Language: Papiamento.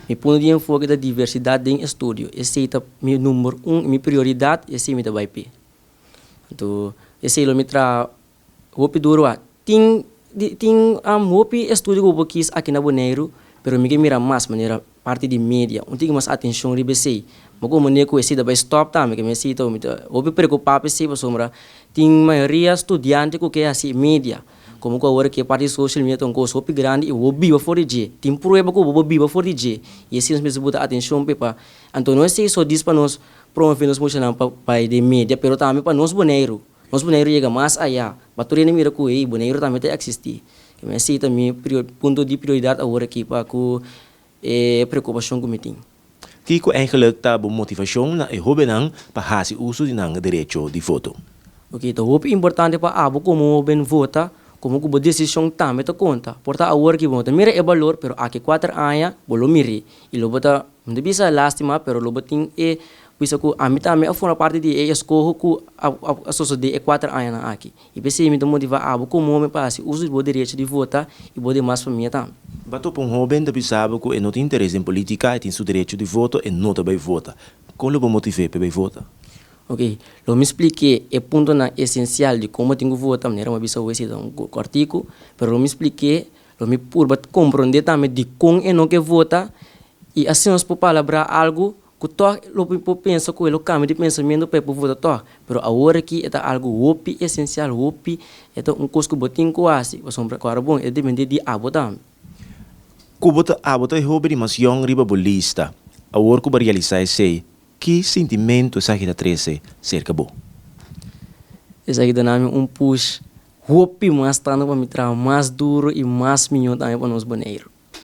Mi punto di enfoke ta diversidat den estudio. Esei ta mi number un, mi prioridat, esei mi ta bai p'e. Anto esei lo mi traha hopi duru a. Tin tin hopi estudio ku bo por kis aki na Boneiru, pero mi ke mira mas manera parti di media. Un tiki mas atenshon riba esei. Bo komo manera ku esei ta bai stòp tambe, ke mi esei ta mi ta hopi preokupá pa esei pasobra tin mayoria studiante ku ke hasi media. Komo ku awor ke parti di social media ta un kos hopi grandi i bo por biba for di dje. Tin prueba ku bo por biba for di dje. I esei nos mester buta atenshon p'e pa anto no esei so dis pa nos promove nos muchanan pa bai den media pero tambe pa nos Boneiru. Nos Boneiru yega mas aya. Pa tur hende mira ku ey Boneiru tambe ta eksistí. Esei ta mi punto di prioridat awor aki pa ku e preokupashon ku mi tin. Kiko eigenlijk ta bo motivashon na e hóbennan pa hasi uso di nan derecho di voto? Oke, ta hopi importante pa abo komo hóben vota, komo ku bo desishon tambe ta konta. Por ta awor ki bo no ta mira e balor, pero aki kuater aña bo lo mir'é i lo bo ta, no ta bisa lástima, pero lo bo tin e bisa ku ami tambe a forma parti di e eskoho ku a a sosodé e kuater añanan aki. I p'esei mi ta motivá abo komo hoben pa hasi uso di bo derecho di vota i bo demas famia tambe. Bo topa un hoben ta bisa bo ku e no tin interes den politika, e tin su derecho di voto, e no ta bai vota. Kon lo bo motiv'é p'e bai vota? Ok, lo mi splik'é e puntonan esensial di kon bo tin ku vota, manera mi a bisa awor esei ta un kòrtiku, pero lo mi splik'é, lo mi purba komprondé tambe dikon e no ke vota i asina nos por palabrá algu Ku tòg lo mi por pensa ku e lo kambia di pensamentu pa e por vota tòg. Pero awor aki e ta algu hopi esensial, hopi, e ta un kos ku bo tin ku hasi, pasobra ku ora bon e ta depende di abo tambe. Ku bo ta abo ta e hopi di mas yòn riba bo lista. Awor ku bo a realisá esei, ki sintimentu esaki ta trese serka bo? Esaki ta duna mi un push hopi mas tantu pa mi traha mas duru i mas mihó tambe pa nos Boneiru.